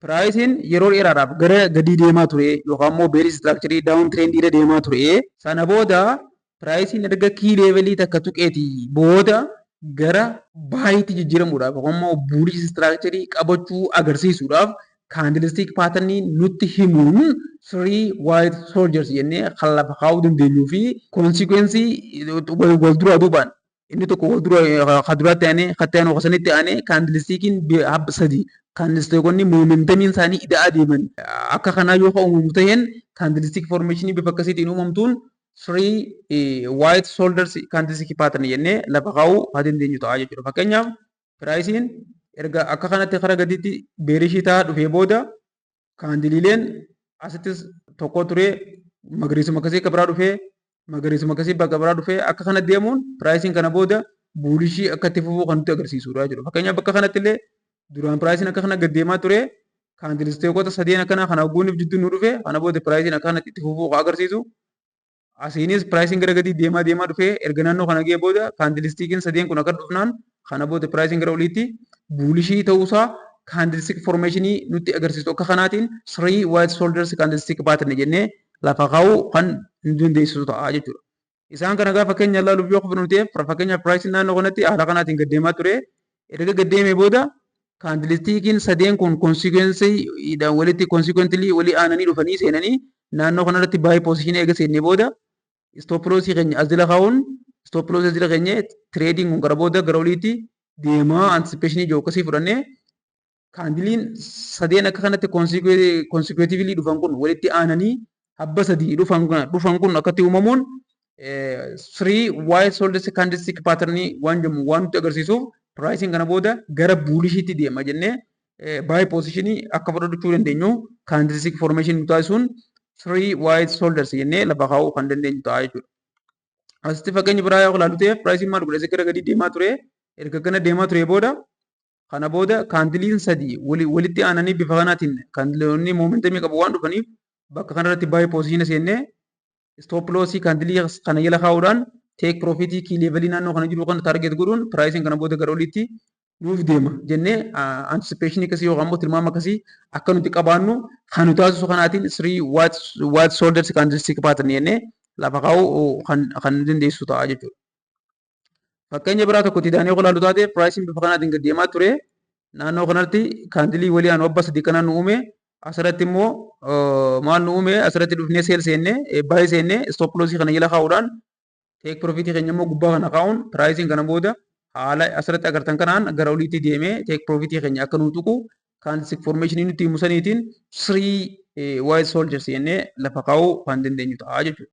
Priceiin yeroo dheeraadhaaf gara gadii deemaa ture yookaan immoo bearish structure down trend irra deemaa ture. Sana booda priceiin erga key levelii takka tuqeetii booda gara buyitti jijjiiramuudhaaf yookaan immoo bullish structure qabachuu agarsiisuudhaaf candlestick patternii nutti himuun three white soldiers jennee kan lafa kaa'uu dandeenyuu fi consequence wal duraa duubaan inni tokko wal dura ka duraatti aanee, katti aanu kasanitti aanee, candlestickiin habba sadii candlestickonni momentumiin isaanii ida'aa deeman akka kanaa yoo ka uumamu ta'een, candlestick formationii bifa akkasiitiin uumamtuun three white soldiers candlestick pattern jennee lafa kaa'uu haa dandeenyu ta'a jechuudha. Fakkeenyaaf, priceiin erga akka kanatti kara gadiitti bearishii ta'aa dhufee booda candleiileen asittis tokko ture, magariisuma akkasii akka biraa dhufee, magariisuma akkasii bakka biraa dhufee, akka kana deemuun priceiin kana booda bullishii akka itti fufuu kan nutti agarsiisudha jechuudha. Fakkeenyaaf, bakka kanatti illee duraan priceiin akka kana gad deemaa ture, candlestickota sadeen akkana kana guuniif jidduu nu dhufe, kana booda priceiin akka kanatti itti fufuu kan agarsiisu. Asiinis priceiin gara gadii deemaa deemaa dhufee erga naannoo kana ga'ee booda candlestickiin sadeen kun akka dhufnaan kana booda priceiin gara oliitti bullishii ta'uusaa candlestick formationii nutti agarsiisu akka kanaatiin three white soldiers candlestick pattern jennee lafa kaa'uu kan nu dandeessisu ta'a jechuudha. Isaan kana gaafa fakkeenya ilaaluuf yoo kufnu ta'e, fakkeenyaaf, priceiin naannoo kanatti haala kanaatiin gad deemaa ture. Erga gad deemee booda candlestickiin sadeen kun consequenceiidhaan walitti consequently walii aananii dhufanii seenanii naannoo kanarratti buy positionii eega seennee booda stop lossii keenya as jala kaa'uun, stop lossii as jala keenya, tradeiin kun gara booda gara oliitti deemaa anticipationii jiru akkasii fudhannee, candleiin sadeen akka kanatti consecutively dhufan kun walitti aananii habba sadii dhufan kun akkatti uumamuun three white soldiers candlestick pattern waan jedhamu waan nutti agarsiisuuf, priceiin kana booda gara bullishiitti deema jennee buy positionii akka fudhachuu dandeenyu candlestick formation nu taasisuun three white soldiers jennee lafa kaa'uu kan dandeenyu ta'a jechuudha. Asitti fakkeenya biraa yoo ilaallu ta'e, priceiin maal godhe? Gara gadii deemaa ture. Erga kana deemaa ture booda, kana booda candleiin sadii walitti aananii bifa kanaatiin candleoonni momentumii qabu waan dhufaniif, bakka kanarratti buy positiona seennee stop lossii candleii kana jala kaa'uudhaan take profitii key levelii naannoo kana jiru kana target godhuun, priceiin kana booda gara oliitti nuuf deema jennee anticipationii akkasii yookaan immoo tilmaama akkasii akka nuti qabaannu kan nu taasisu kanaatiin three white soldiers candlestick pattern jennee lafa kaa'uu kan nu dandeessu ta'a jechuudha. Fakkeenya biraa tokko itti daanee ilaallu taate, priceiin bifa kanaatiin gad deemaa ture. Naannoo kanatti candleii walii aanu abba sadii kanaan nu uume. Asirratti immoo maal nu uume? Asirratti dhufnee sell seennee, buy seennee, stop lossii kana jala kaa'uudhaan, take profitii keenya immoo gubbaa kana kaa'uun, priceiin kana booda haala asirratti agartan kanaan gara oliitti deemee take profitii keenya akka nu tuqu candlestick formationii nutti himu saniitiin three white soldiers jennee lafa kaa'uu kan dandeenyu ta'a jechuudha.